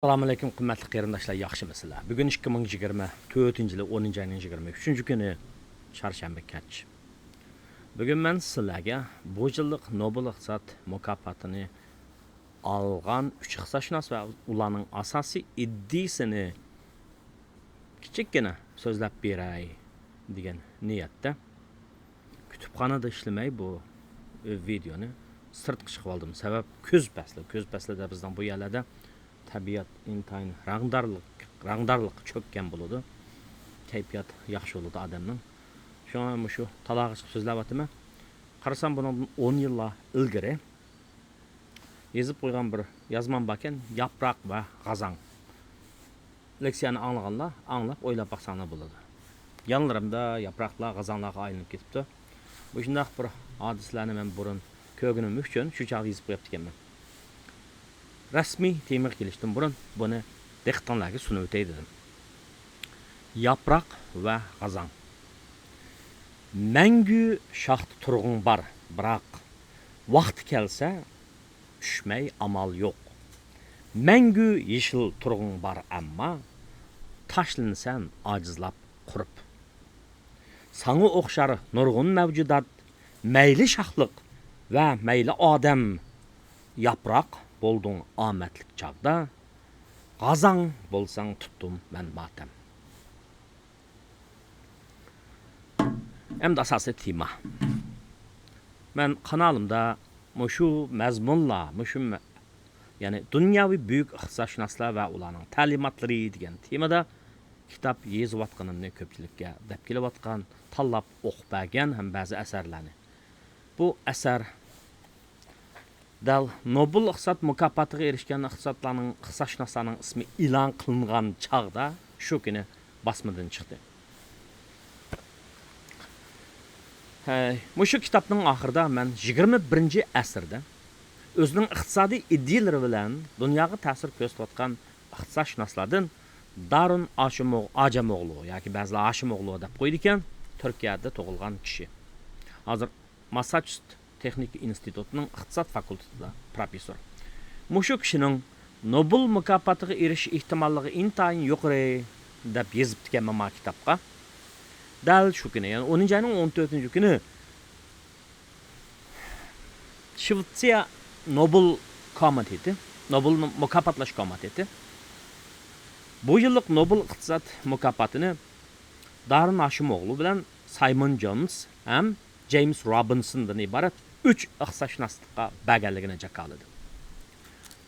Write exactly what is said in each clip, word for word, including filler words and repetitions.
ئەسسالامۇئەلەيكۇم، قىممەتلىك قېرىنداشلار، ياخشىمۇسىلەر؟ بۈگۈن ئىككى مىڭ يىگىرمە تۆتىنچى يىلى ئونىنچى ئاينىڭ يىگىرمە ئۈچىنچى كۈنى، چارشەنبە كەچ. بۈگۈن مەن سىلەرگە بۇ يىللىق نوبېل ئىقتىساد مۇكاپاتىنى ئالغان ئۈچ ئىقتىسادشۇناس ۋە ئۇلارنىڭ ئاساسىي ئىدىيىسىنى كىچىككىنە سۆزلەپ بېرەي دېگەن نىيەتتە. كۇتۇپخانىدا ئىشلىمەي بۇ ۋىدېونى سىرتقا چىقىۋالدىم. سەۋەب كۈز پەسلى. كۈز پەسلىدە بىزنىڭ بۇ يەرلەردە تەبىئەت ئىنتايىن رەڭدارلىق، رەڭدارلىققا چۆككەن بولىدۇ. كەيپىيات ياخشى بولىدۇ ئادەمنىڭ. شۇڭا مۇشۇ تالاغا چىقىپ سۆزلەۋاتىمەن. قارىسام بۇنىڭدىن ئون يىللار ئىلگىرى يېزىپ قويغان بىر يازمام باركەن، ياپراق ۋە غازاڭ. لېكسىيەنى ئاڭلىغانلار ئاڭلاپ ئويلاپ باقساڭلار بولىدۇ. يانلىرىمدا ياپراقلار غازاڭلارغا ئايلىنىپ كېتىپتۇ. مۇشۇنداق بىر ھادىسىلەرنى مەن بۇرۇن كۆرگىنىم ئۈچۈن شۇ چاغدا يېزىپ قويۇپتىكەنمەن. رەسمىي تېمىغا كېلىشتىن بۇرۇن بۇنى دىققىتىڭلارغا سۇنۇۋېتەي دېدىم. ياپراق ۋە غازاڭ. مەڭگۈ شاختا تۇرغۇڭ بار، بىراق ۋاقتى كەلسە چۈشمەي ئامال يوق. مەڭگۈ يېشىل تۇرغۇڭ بار ئەمما، تاشلىنىسەن ئاجىزلاپ قۇرۇپ. ساڭا ئوخشار نۇرغۇن مەۋجۇدات، مەيلى شاخلىق ۋە مەيلى ئادەم. ياپراق بولدۇڭ ئامەتلىك چاغدا، غازاڭ بولساڭ تۇتتۇم مەن ماتەم. ئەمدى ئاساسىي تېما. مەن قانالىمدا مۇشۇ مەزمۇنلار، مۇشۇ مە-، يەنى دۇنياۋى بۈيۈك ئىقتىسادشۇناسلار ۋە ئۇلارنىڭ تەلىماتلىرى دېگەن تېمىدا كىتاب يېزىۋاتقىنىمنى كۆپچىلىككە دەپ كېلىۋاتقان، تاللاپ ئوقۇپ بەرگەن ھەم بەزى ئەسەرلەرنى. بۇ ئەسەر دەل نوبېل ئىقتىساد مۇكاپاتىغا ئېرىشكەن ئىقتىسادلارنىڭ، ئىقتىسادشۇناسلارنىڭ ئىسمى ئېلان قىلىنغان چاغدا شۇ كۈنى باسمىدىن چىقتى. ھەي، مۇشۇ كىتابنىڭ ئاخىرىدا مەن يىگىرمە بىرىنچى ئەسىردە ئۆزىنىڭ ئىقتىسادىي ئىدىيىلىرى بىلەن دۇنياغا تەسىر كۆرسىتىۋاتقان ئىقتىسادشۇناسلاردىن دارۇن ئاشىموغ-، ئاجاموغلۇ ياكى بەزىلەر ئاشىموغلۇ دەپ قويىدىكەن، تۈركىيەدە تۇغۇلغان كىشى. ھازىر ماسساچۇسېتس تېخنىكا ئىنستىتۇتىنىڭ ئىقتىساد فاكۇلتېتىدا پروفېسسور. مۇشۇ كىشىنىڭ نوبېل مۇكاپاتىغا ئېرىشىش ئېھتىماللىقى ئىنتايىن يۇقىرى دەپ يېزىپتىكەنمەن ما كىتابقا. دەل شۇ كۈنى، يەنى ئونىنچى ئاينىڭ ئون تۆتىنچى كۈنى شىۋېتسىيە نوبېل كومىتېتى، نوبېل مۇكاپاتلاش كومىتېتى بۇ يىللىق نوبېل ئىقتىساد مۇكاپاتىنى دارىن ھاشىموغلۇ بىلەن سايمون جونس ھەم جېيمس روبىنسوندىن ئىبارەت ئۈچ ئىقتىسادشۇناسلىققا بەرگەنلىكىنى جاكارلىدى.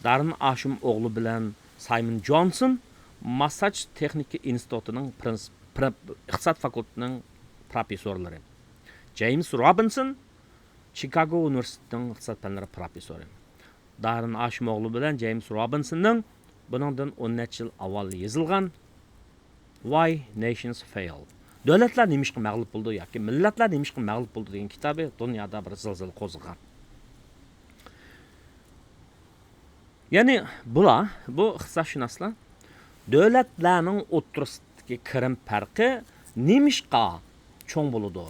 دارىن ھاشىموغلۇ بىلەن سايمون جونسون ماسساچۇسېتس تېخنىكا ئىنستىتۇتىنىڭ پرىنس-، پرە-، ئىقتىساد فاكۇلتېتىنىڭ پروفېسسورلىرى. جېيمس روبىنسون چىكاگو ئۇنىۋېرسىتېتىنىڭ ئىقتىساد پەنلىرى پروفېسسورى. دارىن ھاشىموغلۇ بىلەن جېيمس روبىنسوننىڭ بۇنىڭدىن ئون نەچچە يىل ئاۋۋال يېزىلغان Why Nations Fail، دۆلەتلەر نېمىشقا مەغلۇپ بولىدۇ ياكى مىللەتلەر نېمىشقا مەغلۇپ بولىدۇ دېگەن كىتابى دۇنيادا بىر زىلزىلە قوزغىغان. يەنى بۇلار، بۇ ئىقتىسادشۇناسلار دۆلەتلەرنىڭ ئوتتۇرىسىدىكى كىرىم پەرقى نېمىشقا چوڭ بولىدۇ؟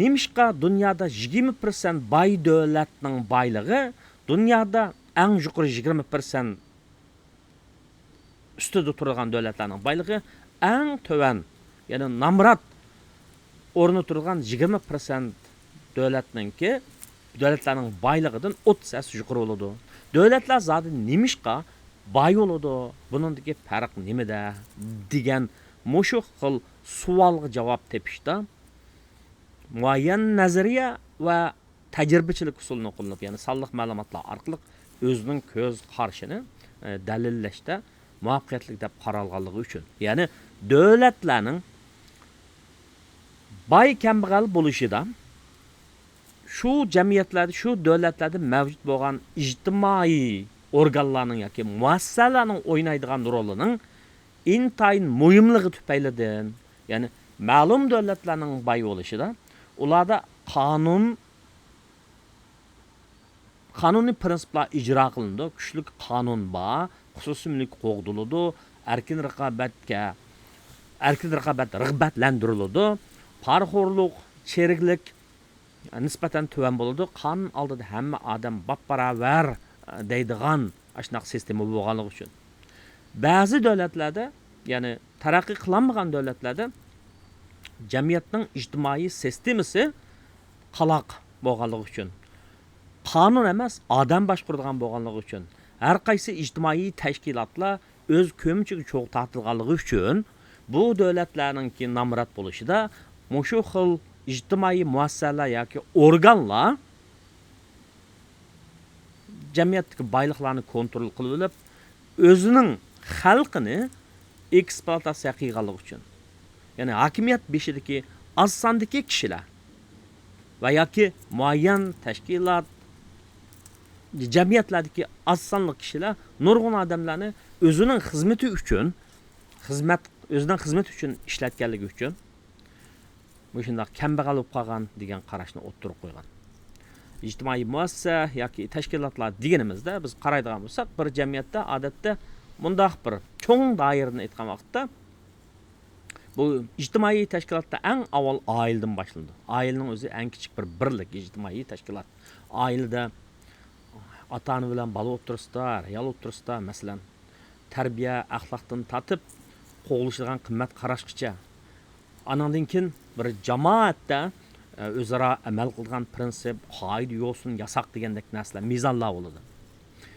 نېمىشقا دۇنيادا يىگىرمە پىرسەنت باي دۆلەتنىڭ بايلىقى دۇنيادا ئەڭ يۇقىرى يىگىرمە پىرسەنت ئۈستىدە تۇرىدىغان دۆلەتلەرنىڭ بايلىقى ئەڭ تۆۋەن، يەنى نامرات ئورۇندا تۇرىدىغان يىگىرمە پىرسەنت دۆلەتنىڭكى، دۆلەتلەرنىڭ بايلىقىدىن ئوتتۇز ھەسسە يۇقىرى بولىدۇ. دۆلەتلەر زادى نېمىشقا باي بولىدۇ؟ بۇنىڭدىكى پەرق نېمىدە؟ دېگەن مۇشۇ خىل سوئالغا جاۋاب تېپىشتا مۇئەييەن نەزەرىيە ۋە تەجرىبىچىلىك ئۇسۇلىنى قوللىنىپ، يەنى سانلىق مەلۇماتلار ئارقىلىق ئۆزىنىڭ كۆز قارىشىنى، ئە، دەلىللەشتە مۇۋەپپەقىيەتلىك دەپ قارالغانلىقى ئۈچۈن. يەنى دۆلەتلەرنىڭ باي كەمبەغەل بولۇشىدا شۇ جەمئىيەتلەردە، شۇ دۆلەتلەردە مەۋجۇت بولغان ئىجتىمائىي ئورگانلارنىڭ ياكى مۇئەسسەسەلەرنىڭ ئوينايدىغان رولىنىڭ ئىنتايىن مۇھىملىقى تۈپەيلىدىن، يەنى مەلۇم دۆلەتلەرنىڭ باي بولۇشىدا ئۇلاردا قانۇن، قانۇنىي پىرىنسىپلار ئىجرا قىلىنىدۇ، كۈچلۈك قانۇن بار، خۇسۇسىي مۈلۈك قوغدىلىدۇ، ئەركىن رىقابەتكە، ئەركىن رىقابەت رىغبەتلەندۈرۈلىدۇ، پارىخورلۇق، چىرىكلىك نىسبەتەن تۆۋەن بولىدۇ، قانۇن ئالدىدا ھەممە ئادەم باپباراۋەر دەيدىغان ئاشۇنداق سىستېما بولغانلىقى ئۈچۈن. بەزى دۆلەتلەردە، يەنى تەرەققىي قىلالمىغان دۆلەتلەردە جەمئىيەتنىڭ ئىجتىمائىي سىستېمىسى قالاق بولغانلىقى ئۈچۈن، قانۇن ئەمەس، ئادەم باشقۇرىدىغان بولغانلىقى ئۈچۈن، ھەر قايسى ئىجتىمائىي تەشكىلاتلار ئۆز كۆمىچىگە چوغ تارتىدىغانلىقى ئۈچۈن، بۇ دۆلەتلەرنىڭكى نامرات بولۇشىدا مۇشۇ خىل ئىجتىمائىي مۇئەسسەسەلەر ياكى ئورگانلار جەمئىيەتتىكى بايلىقلارنى كونترول قىلىۋېلىپ، ئۆزىنىڭ خەلقىنى ئېكسپلۇئاتاتسىيە قىلغانلىقى ئۈچۈن، يەنى ھاكىمىيەت بېشىدىكى ئاز ساندىكى كىشىلەر ۋە ياكى مۇئەييەن تەشكىلات، جەمئىيەتلەردىكى ئاز سانلىق كىشىلەر نۇرغۇن ئادەملەرنى ئۆزىنىڭ خىزمىتى ئۈچۈن، خىزمەت، ئۆزىنىڭ خىزمىتى ئۈچۈن ئىشلەتكەنلىكى ئۈچۈن، مۇشۇنداق كەمبەغەل بولۇپ قالغان دېگەن قاراشنى ئوتتۇرىغا قويغان. ئىجتىمائىي مۇئەسسەسە ياكى تەشكىلاتلار دېگىنىمىزدە، بىز قارايدىغان بولساق، بىر جەمئىيەتتە ئادەتتە مۇنداق بىر چوڭ دائىرىدىن ئېيتقان ۋاقىتتا، بۇ ئىجتىمائىي تەشكىلاتتا ئەڭ ئاۋۋال ئائىلىدىن باشلىنىدۇ. ئائىلىنىڭ ئۆزى ئەڭ كىچىك بىر بىرلىك، ئىجتىمائىي تەشكىلات. ئائىلىدە ئاتا-ئانا بىلەن بالا ئوتتۇرىسىدا، ئەر-ئايال ئوتتۇرىسىدا، مەسىلەن، تەربىيە، ئەخلاقتىن تارتىپ، قوغلىشىدىغان قىممەت قاراشقىچە. ئانىڭدىن كېيىن بىر جامائەتتە، ئە، ئۆزئارا ئەمەل قىلىدىغان پىرىنسىپ، قائىدە-يوسۇن، ياساق دېگەندەك نەرسىلەر، مىزانلار بولىدۇ.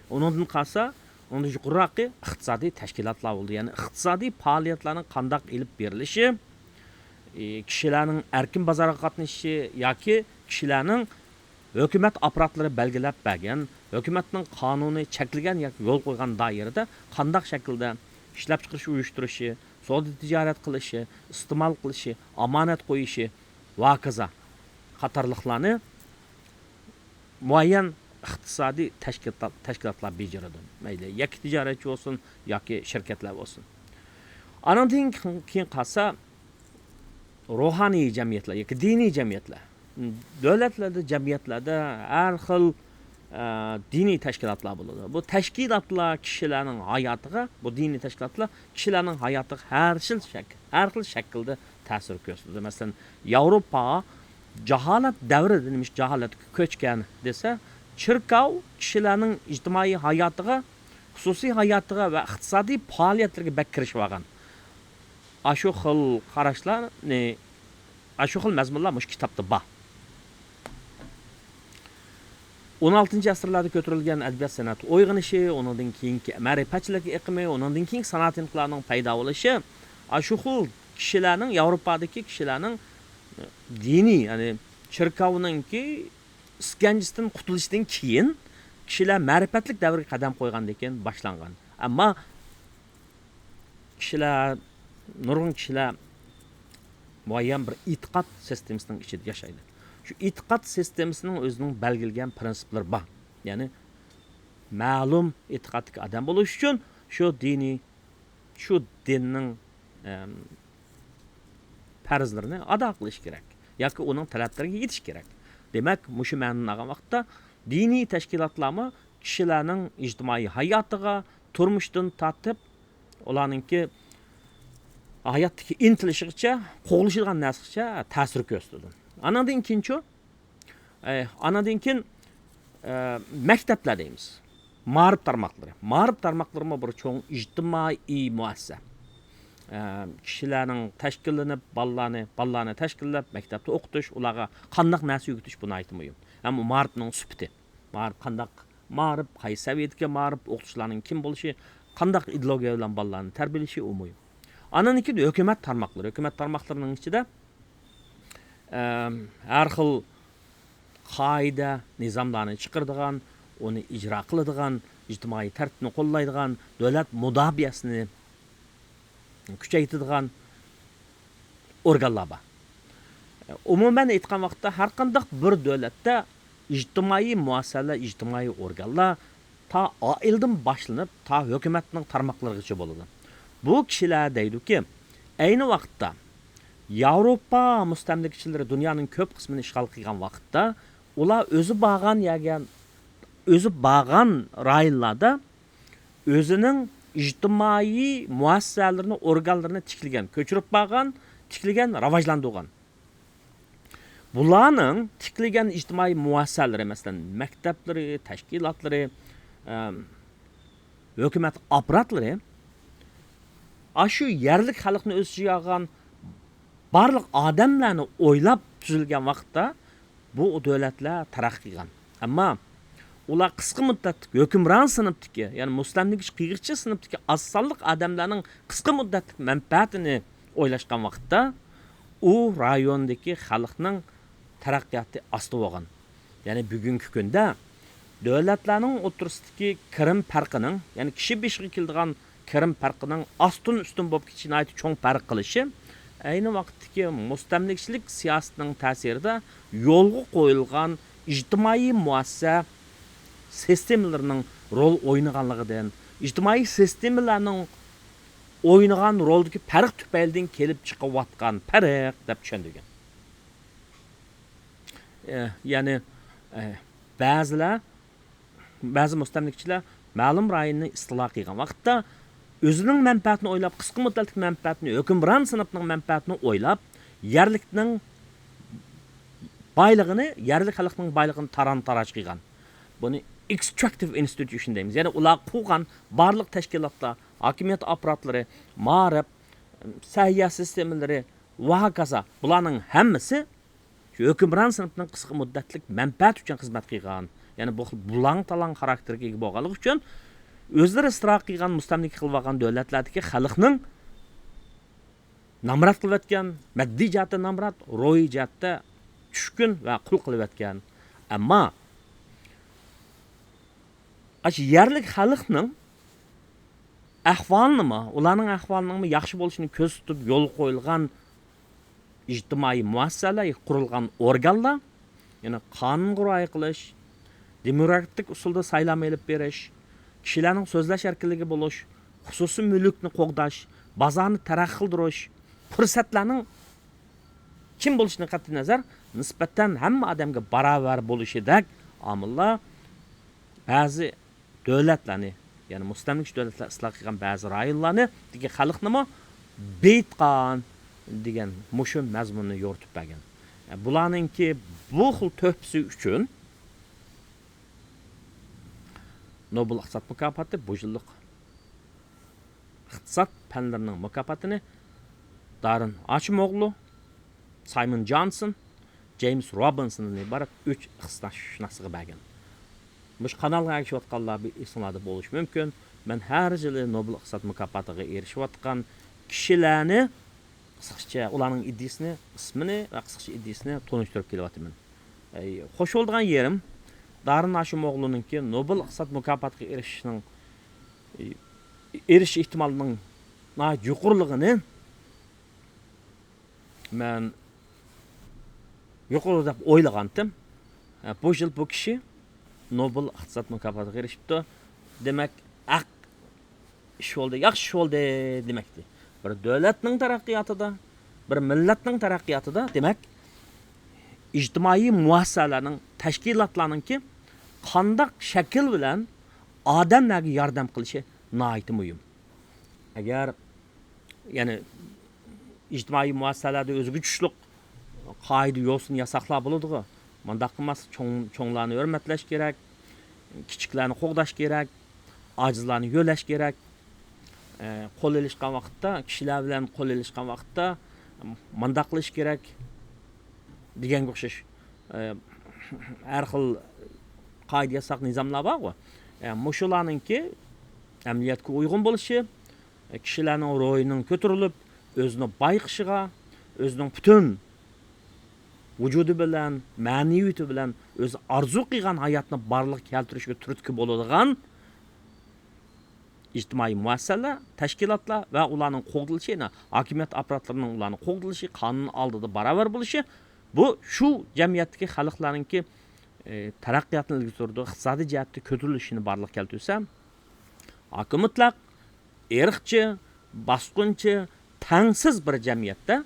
ئۇنىڭدىن قالسا، ئۇنىڭدىن يۇقىرىراقى ئىقتىسادىي تەشكىلاتلار بولىدۇ. يەنى ئىقتىسادىي پائالىيەتلەرنىڭ قانداق ئېلىپ بېرىلىشى، ئى، كىشىلەرنىڭ ئەركىن بازارغا قاتنىشىشى ياكى كىشىلەرنىڭ ھۆكۈمەت ئاپپاراتلىرى بەلگىلەپ بەرگەن، ھۆكۈمەتنىڭ قانۇنى چەكلىگەن ياكى يول قويغان دائىرىدە قانداق شەكىلدە ئىشلەپچىقىرىش ئۇيۇشتۇرۇشى، سودا تىجارەت قىلىشى، ئىستېمال قىلىشى، ئامانەت قويۇشى ۋە ھاكازا قاتارلىقلارنى مۇئەييەن ئىقتىسادىي تەشكىلات-، تەشكىلاتلار بېجىرىدۇ. مەيلى يەككە تىجارەتچى بولسۇن ياكى شىركەتلەر بولسۇن. ئانىڭدىن كېيىن قالسا، روھانىي جەمئىيەتلەر ياكى دىنىي جەمئىيەتلەر. دۆلەتلەردە، جەمئىيەتلەردە ھەر خىل، ئە، دىنىي تەشكىلاتلار بولىدۇ. بۇ تەشكىلاتلار كىشىلەرنىڭ ھاياتىغا، بۇ دىنىي تەشكىلاتلار كىشىلەرنىڭ ھاياتىغا ھەر خىل شەك-، ھەر خىل شەكىلدە تەسىر كۆرسىتىدۇ. مەسىلەن، ياۋروپا جاھالەت دەۋرىدە نېمىشقا جاھالەتكە كۆچكەن دېسە، چېركاۋ كىشىلەرنىڭ ئىجتىمائىي ھاياتىغا، خۇسۇسىي ھاياتىغا ۋە ئىقتىسادىي پائالىيەتلىرىگە بەك كىرىشىۋالغان. ئاشۇ خىل قاراشلارنى، ئاشۇ خىل مەزمۇنلار مۇشۇ كىتابتا بار. ئون ئالتىنچى ئەسىرلەردە كۆتۈرۈلگەن ئەدەبىيات سەنئەت ئويغىنىشى، ئۇنىڭدىن كېيىنكى مەرىپەتچىلىك ئېقىمى، ئۇنىڭدىن كېيىنكى سانائەت ئىنقىلابىنىڭ پەيدا بولۇشى، ئاشۇ خىل كىشىلەرنىڭ، ياۋروپادىكى كىشىلەرنىڭ دىنىي، يەنى چېركاۋنىڭكى ئىسكەنجىسىدىن قۇتۇلۇشتىن كېيىن، كىشىلەر مەرىپەتلىك دەۋرگە قەدەم قويغاندىن كېيىن باشلانغان. ئەمما كىشىلەر، نۇرغۇن كىشىلەر مۇئەييەن بىر ئېتىقاد سىستېمىسىنىڭ ئىچىدە ياشايدۇ. شۇ ئېتىقاد سىستېمىسىنىڭ ئۆزىنىڭ بەلگىلىگەن پىرىنسىپلىرى بار. يەنى مەلۇم ئېتىقادتىكى ئادەم بولۇش ئۈچۈن شۇ دىنىي، شۇ دىننىڭ، ئەم، پەرزلىرىنى ئادا قىلىش كېرەك ياكى ئۇنىڭ تەلەپلىرىگە يېتىش كېرەك. دېمەك، مۇشۇ مەنىنى ئالغان ۋاقىتتا دىنىي تەشكىلاتلارمۇ كىشىلەرنىڭ ئىجتىمائىي ھاياتىغا، تۇرمۇشتىن تارتىپ، ئۇلارنىڭكى ھاياتتىكى ئىنتىلىشىغىچە، قوغلىشىدىغان نەرسىگىچە تەسىر كۆرسىتىدۇ. ئانىڭدىن كېيىنچۇ؟ ئەي، ئانىڭدىن كېيىن، ئە، مەكتەپلەر دەيمىز. مائارىپ تارماقلىرى. مائارىپ تارماقلىرىمۇ بىر چوڭ ئىجتىمائىي مۇئەسسەسە. ئە، كىشىلەرنىڭ تەشكىللىنىپ، بالىلارنى، بالىلارنى تەشكىللەپ، مەكتەپتە ئوقۇتۇش، ئۇلارغا قانداق نەرسە ئۆگىتىش، بۇ ناھايىتى مۇھىم. ھەم مائارىپنىڭ سۈپىتى. مائارىپ قانداق مائارىپ، قايسى سەۋىيەدىكى مائارىپ، ئوقۇتقۇچىلارنىڭ كىم بولۇشى، قانداق ئىدېئولوگىيە بىلەن بالىلارنى تەربىيەلىشى، ئۇ مۇھىم. ئانىڭدىن كېيىن ھۆكۈمەت تارماقلىرى. ھۆكۈمەت تارماقلىرىنىڭ ئىچىدە، ئەم، ھەر خىل قائىدە، نىزاملارنى چىقىرىدىغان، ئۇنى ئىجرا قىلىدىغان، ئىجتىمائىي تەرتىپنى قوللايدىغان، دۆلەت مۇداپىئەسىنى كۈچەيتىدىغان ئورگانلار بار. ئومۇمەن ئېيتقان ۋاقىتتا، ھەر قانداق بىر دۆلەتتە ئىجتىمائىي مۇئەسسەسەلەر، ئىجتىمائىي ئورگانلار تا ئائىلىدىن باشلىنىپ، تا ھۆكۈمەتنىڭ تارماقلىرىغىچە بولىدۇ. بۇ كىشىلەر دەيدۇكى، ئەينى ۋاقىتتا ياۋروپا مۇستەملىكىچىلىرى دۇنيانىڭ كۆپ قىسمىنى ئىشغال قىلغان ۋاقىتتا، ئۇلار ئۆزى بارغان يەرگە، ئۆزى بارغان رايونلاردا ئۆزىنىڭ ئىجتىمائىي مۇئەسسەسەلىرىنى، ئورگانلىرىنى تىكلىگەن، كۆچۈرۈپ بارغان، تىكلىگەن، راۋاجلاندۇرغان. بۇلارنىڭ تىكلىگەن ئىجتىمائىي مۇئەسسەسەلىرى، مەسىلەن، مەكتەپلىرى، تەشكىلاتلىرى، ئەم، ھۆكۈمەت ئاپپاراتلىرى ئاشۇ يەرلىك خەلقنى ئۆز ئىچىگە ئالغان بارلىق ئادەملەرنى ئويلاپ تۈزۈلگەن ۋاقىتتا بۇ دۆلەتلەر تەرەققىي قىلغان. ئەمما ئۇلار قىسقا مۇددەتلىك ھۆكۈمران سىنىپتىكى، يەنى مۇستەملىكىچى، قىرغىنچى سىنىپتىكى ئاز سانلىق ئادەملەرنىڭ قىسقا مۇددەتلىك مەنپەئەتىنى ئويلاشقان ۋاقىتتا، ئۇ رايوندىكى خەلقنىڭ تەرەققىياتى ئاستا بولغان. يەنى بۈگۈنكى كۈندە دۆلەتلەرنىڭ ئوتتۇرىسىدىكى كىرىم پەرقىنىڭ، يەنى كىشى بېشىغا كېلىدىغان كىرىم پەرقىنىڭ ئاستىن ئۈستۈن بولۇپ كېتىشى ناھايىتى چوڭ پەرق قىلىشى، ئەينى ۋاقىتتىكى مۇستەملىكىچىلىك سىياسىتىنىڭ تەسىرىدە يولغا قويۇلغان ئىجتىمائىي مۇئەسسەسە سىستېمىلىرىنىڭ رول ئوينىغانلىقىدىن، ئىجتىمائىي سىستېمىلارنىڭ ئوينىغان رولدىكى پەرق تۈپەيلىدىن كېلىپ چىقىۋاتقان پەرق دەپ چۈشەندۈرگەن. ئە، يەنى، ئە، بەزىلەر، بەزى مۇستەملىكىچىلەر مەلۇم رايوننى ئىستىلا قىلغان ۋاقىتتا، ئۆزىنىڭ مەنپەئەتىنى ئويلاپ، قىسقا مۇددەتلىك مەنپەئەتىنى، ھۆكۈمران سىنىپنىڭ مەنپەئەتىنى ئويلاپ، يەرلىكنىڭ بايلىقىنى، يەرلىك خەلقنىڭ بايلىقىنى تاران-تاراج قىلغان. بۇنى ئېكستراكتىۋ ئىنستىتۇشن دەيمىز. يەنى ئۇلار قۇرغان بارلىق تەشكىلاتلار، ھاكىمىيەت ئاپپاراتلىرى، مائارىپ، سەھىيە سىستېمىلىرى ۋە ھاكازا، بۇلارنىڭ ھەممىسى شۇ ھۆكۈمران سىنىپنىڭ قىسقا مۇددەتلىك مەنپەئەتى ئۈچۈن خىزمەت قىلغان. يەنى بۇ خىل بۇلاڭ-تالاڭ خاراكتېرىگە ئىگە بولغانلىقى ئۈچۈن، ئۆزلىرى ئىستىلا قىلغان، مۇستەملىكە قىلىۋالغان دۆلەتلەردىكى خەلقنىڭ نامرات قىلىۋەتكەن، ماددىي جەھەتتە نامرات، روھىي جەھەتتە چۈشكۈن ۋە قۇل قىلىۋەتكەن. ئەمما ئاشۇ يەرلىك خەلقنىڭ ئەھۋالىنىمۇ، ئۇلارنىڭ ئەھۋالىنىڭمۇ ياخشى بولۇشىنى كۆزدە تۇتۇپ يولغا قويۇلغان ئىجتىمائىي مۇئەسسەسەلەر، قۇرۇلغان ئورگانلار، يەنى قانۇنغا رىئايە قىلىش، دېموكراتىك ئۇسۇلدا سايلام ئېلىپ بېرىش، كىشىلەرنىڭ سۆزلەش ئەركىنلىكى بولۇش، خۇسۇسىي مۈلۈكنى قوغداش، بازارنى تەرەققىي قىلدۇرۇش، پۇرسەتلەرنىڭ كىم بولۇشىدىن قەتئىينەزەر، نىسبەتەن ھەممە ئادەمگە باراۋەر بولۇشىدەك ئامىللار بەزى دۆلەتلەرنى، يەنى مۇستەملىكىچى دۆلەتلەر ئىستىلا قىلغان بەزى رايونلارنى، دىكى خەلقنىمۇ بېيىتقان دېگەن مۇشۇ مەزمۇننى يورۇتۇپ بەرگەن. بۇلارنىڭكى بۇ خىل تۆھپىسى ئۈچۈن نوبېل ئىقتىساد مۇكاپاتى، بۇ يىللىق ئىقتىساد پەنلىرىنىڭ مۇكاپاتىنى دارىن ھاشىمئوغلۇ، سايمون جونسون، جېيمس روبىنسوندىن ئىبارەت ئۈچ ئىقتىسادشۇناسقا بەرگەن. مۇشۇ قانالغا ئەگىشىۋاتقانلار بىر ئېسىڭلاردا بولۇشى مۇمكىن. مەن ھەر يىلى نوبېل ئىقتىساد مۇكاپاتىغا ئېرىشىۋاتقان كىشىلەرنى قىسقىچە ئۇلارنىڭ ئىدىيىسىنى، ئىسمىنى ۋە قىسقىچە ئىدىيىسىنى تونۇشتۇرۇپ كېلىۋاتىمەن. ئەي، خوش بولىدىغان يېرىم، دارىن ھاشىمئوغلۇنىڭكى نوبېل ئىقتىساد مۇكاپاتىغا ئېرىشىشنىڭ، ئېرىشىش ئېھتىمالىنىڭ ناھايىتى يۇقىرىلىقىنى مەن يۇقىرى دەپ ئويلىغانتىم. ھە، بۇ يىل بۇ كىشى نوبېل ئىقتىساد مۇكاپاتىغا ئېرىشىپتۇ. دېمەك، ھەق ئىش بولدى، ياخشى ئىش بولدى دېمەكتە. بىر دۆلەتنىڭ تەرەققىياتىدا، بىر مىللەتنىڭ تەرەققىياتىدا، دېمەك، ئىجتىمائىي مۇئەسسەسەلەرنىڭ، تەشكىلاتلارنىڭكى قانداق شەكىل بىلەن ئادەملەرگە ياردەم قىلىشى ناھايىتى مۇھىم. ئەگەر يەنى ئىجتىمائىي مۇئەسسەسەلەردە ئۆزىگە چۈشلۈك قائىدە يوسۇن ياساقلار بولىدىغۇ. مۇنداق قىلماسلىق، چوڭ، چوڭلارنى ھۆرمەتلەش كېرەك، كىچىكلەرنى قوغداش كېرەك، ئاجىزلارنى يۆلەش كېرەك. ئە، قول ئېلىشقان ۋاقىتتا، كىشىلەر بىلەن قول ئېلىشقان ۋاقىتتا مۇنداق قىلىش كېرەك دېگەنگە ئوخشاش، ئە، ھەر خىل قائىدە ياساق نىزاملار بارغۇ. ئە، مۇشۇلارنىڭكى ئەمەلىيەتكە ئۇيغۇن بولۇشى، كىشىلەرنىڭ روھىنىڭ كۆتۈرۈلۈپ، ئۆزىنى بايقىشىغا، ئۆزىنىڭ پۈتۈن ۋۇجۇدى بىلەن، مەنىۋىيىتى بىلەن ئۆزى ئارزۇ قىلغان ھاياتنى بارلىققا كەلتۈرۈشىگە تۈرتكە بولىدىغان ئىجتىمائىي مۇئەسسەسەلەر، تەشكىلاتلار ۋە ئۇلارنىڭ قوغدىلىشى، يەنى ھاكىمىيەت ئاپپاراتلىرىنىڭ ئۇلارنى قوغدىلىشى، قانۇن ئالدىدا باراۋەر بولۇشى، بۇ شۇ جەمئىيەتتىكى خەلقلەرنىڭكى، ئى، تەرەققىياتىنى ئىلگىرى سۈرىدۇ، ئىقتىسادىي جەھەتتە كۆتۈرۈلۈشىنى بارلىققا كەلتۈرسە، ھاكىم مۇتلەق، ئىرقچى، باسقۇنچى، تەڭسىز بىر جەمئىيەتتە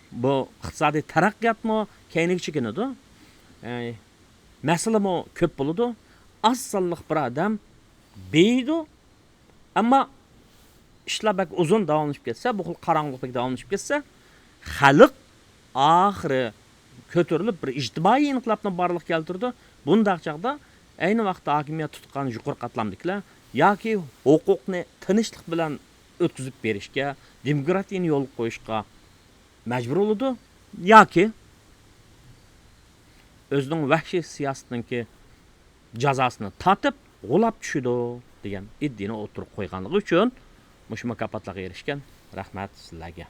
بۇ ئىقتىسادىي تەرەققىياتمۇ كەينىگە چېكىنىدۇ. ئەي، مەسىلىمۇ كۆپ بولىدۇ. ئاز سانلىق بىر ئادەم بېيىيدۇ. ئەمما ئىشلار بەك ئۇزۇن داۋاملىشىپ كەتسە، بۇ خىل قاراڭغۇلۇق بەك داۋاملىشىپ كەتسە، خەلق ئاخىرى كۆتۈرۈلۈپ، بىر ئىجتىمائىي ئىنقىلابنى بارلىققا كەلتۈرىدۇ. بۇنداق چاغدا ئەينى ۋاقىتتا ھاكىمىيەت تۇتقان يۇقىرى قاتلامدىكىلەر ياكى ھوقۇقنى تىنچلىق بىلەن ئۆتكۈزۈپ بېرىشكە، دېموكراتىيىنى يولغا قويۇشقا مەجبۇر بولىدۇ ياكى ئۆزىنىڭ ۋەھشىي سىياسىتىنىڭكى جازاسىنى تارتىپ غۇلاپ چۈشىدۇ دېگەن ئىدىيىنى ئوتتۇرىغا قويغانلىقى ئۈچۈن مۇشۇ مۇكاپاتلارغا ئېرىشكەن. رەھمەت سىلەرگە.